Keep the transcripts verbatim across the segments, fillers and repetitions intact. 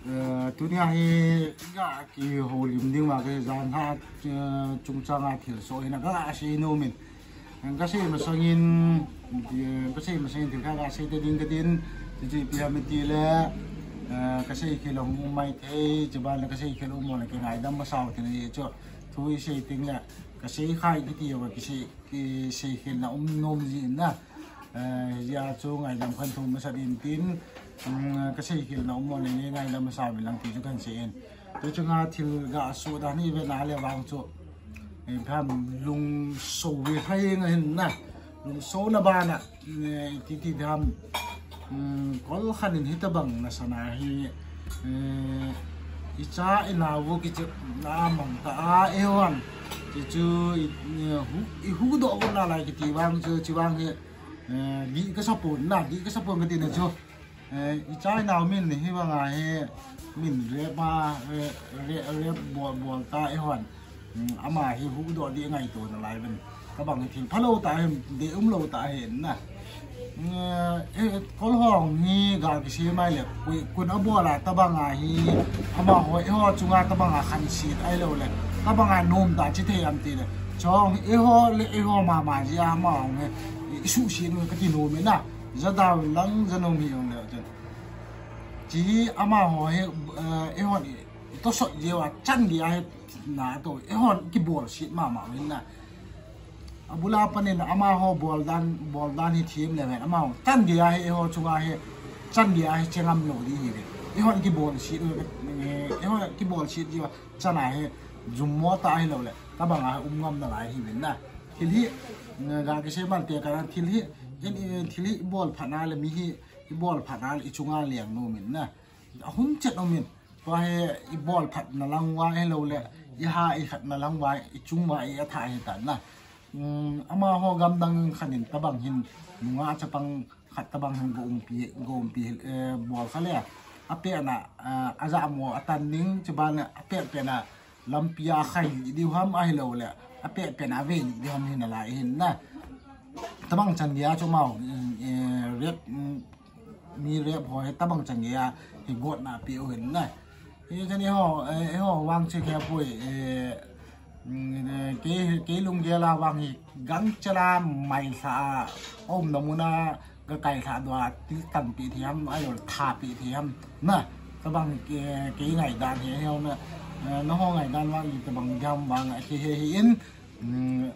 Eh, tunia hi ga kihoulim ding ma ka jan ha, eh, chungchang a thil so hina ka sei nom in. Ka sei masangin, eh, ka sei masangin thil kha ka sei te ding ka tin, ti chi pi ha mi ti le, eh, ka sei khel um mai thei, chi ban le ka sei khel um mo le kingaidam masau thil ni chu. Thu i sei ting le, ka sei khai kiti yo ka sei, ki sei khel na um nom ji na. Eh, hijeh a chu ngaidam khen thum masat in tin, um, ka sei khel na um mo le ni ngaidam masau mi lang ti chu kan sei in. Tu chunga thil ga so dan hi ve na le vang chu. Eh, pham lungso ve khai nga hin na. Lungso na bana, eh, ti ti dam. Um, kol khan in hitabang na sana hi, eh, i cha i nau kichep na mang ta a e wan. Ti chu i, eh, hu, i hudoh na lai kiti vang chu, chi vang hi, eh, di ka sapon na, di ka sapon ka ti na chu. Eh, i cha i nau min hi vang a hi, min rep a, eh, re-, rep bol, bol ta e hon. Hmm, ama hi hudoh di ngaito na lai ben. Tabang hi thil phalou ta hi, de umlou ta hi na. Hmm, eh, kol hong hi ga kisi mai le, kui, kun a bol a tabang a hi, ama ho, eiho chunga tabang a khan sit ai lo le. Tabang a nom ta chi thei am ti le. Chong eiho le eiho mama ji a ama hong hi, i su si nu ka ti nom e na. Jadau lang janom hi ong le chen. Chi ama ho hi, eh, eiho ni, to sot je wa chan dia hi na to, eiho kibol sit mama win na. Abula panin ama ho bol dan, bol dan hi thim le ven. Ama ho chan dia hi, eiho chunga hi, chan dia hi chengam lo di hi ve. Eiho kibol sit, eh, eiho kibol sit je wa chan a hi, jum mo ta hi lo le. Tabang a um ngam na lai hi ven na. Thil hi, eh, ga kisi mal te ka thil hi, in, in, thil hi bol pha na le mi hi, i bol phat a le i chunga leng nom in na. A hun chet nom in. Tua hi i bol phat na lang va hi lo le, i ha i khat na lang va, i chung va i a tha hi ta na. Um, ama ho gam dang khan in tabang hin, nunga chapang khat tabang hin go umpi, go umpi, eh, bol kha le. A pe na, eh, a ja mo a tan ning, chi ban a pe pe na, lampi a khai di ham a hi lo le, a pe pe na ve di ham hin a lai hin na. Tabang chan dia chu mau, eh, rep, mm, mi rep ho hi tabang chan dia hi got na pi u hin na. Hi chan eiho, eh, eiho vang chi khe pui, eh, mm, eh, ke, ke lung dia la vang hi gang chala mai sa om na muna ga kai sa dua ti tan pi thi ham, ai lo tha pi thi ham. Na, tabang ke, ke ngai dan hi, eiho na, eh, na ho ngai dan vang hi tabang jam vang a ki he hi in, mm,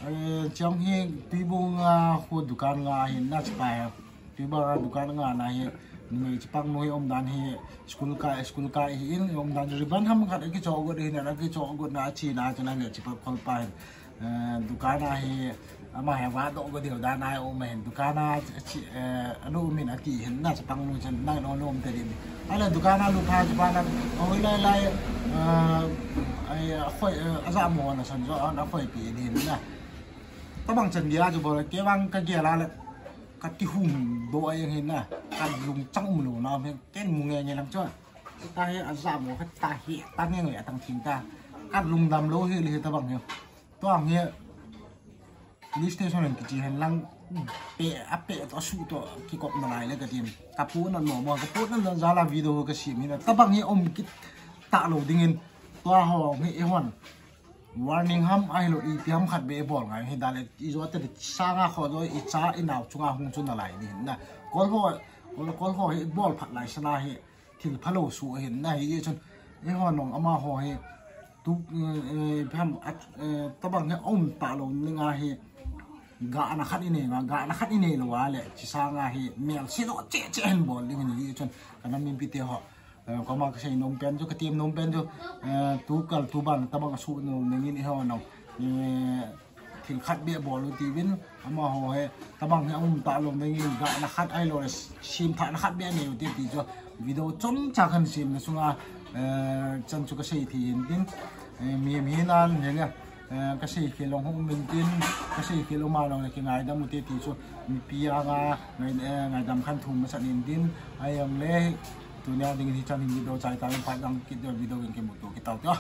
Eh, chang hi Tuibong a khu dukan nga hi na chi pai. Tuibong a dukan nga na hi, numei chapang nu hi um dan hi, school kai, school kai hi in um dan ribbon ham khat ki cho got hi na, ki cho got na chi na, chi na le chi pa khol pa hi. Eh, dukan a hi, ama hi va do got deu dan a um hin dukan a chi, eh, anu min a ti hin na chapang nu chan na no no um te din. Ala dukan a lu pha chi pa na, oi lai lai, eh, ai, a khoi, eh, a ja mo na san jo, a khoi pi din na. Tabang chan gei a chu bol, kei vang ka gel a le, ka kihum doh a jeng hin na, ka lungchang um lou na, ken mu nge nge lang chu. Ta hi a ja mo kha ta hi, ta nge nge a tang thim ta. Ka lungdam lou hi le hi tabang hi. Tua hi police station in kichi hen lang, pe, a pe to su to kikop na lai le ka tin. Ka pu na no mo, ka pu na no jal a video ka sim hin na. Tabang hi um kit ta lou ding in. Tua ho hi eihon warning ham ahilou ipi ham khat beh bol ngai hi dale, i jo te sanga kho jo i cha i nau chunga hung chu na lai ding na. Kol ho, kol, kol ho hi bol phat lai sana hi thil phalou su hin na hi chun. Eiho nong ama ho hi tu, eh, eh, pham at, eh, tabang hi um ta lou ni nga hi ga na khat i nei nga, ga na khat i nei lou a le chi sanga hi mel si lo che che hen bol ding hi chun. Kana min pi te ho. Eh, koma ka sei nom pen chu, ka tem nom pen chu, eh, tu kal tu ban tabang a su nom nangin eiho nong. Eh, thil khat beh bol u ti vin, ama ho hi, tabang hi a um ta lou nangin, ga na khat ahilou le, sim tha na khat beh nei u ti ti chu, video chomcha kan sim na sunga, eh, chan chu ka sei thi hin tin, eh, mi, mi nan, he nga, Eh, ka sei khel long hung min tin, ka sei khel long ma long le ki ngaidam u te ti chu, mipi a nga, ngai, eh, ngaidam khen thum masat in tin, ai ang le, tunia ding hi chan hin video chai ta, pa dang kit video in kimu to, kit tau te.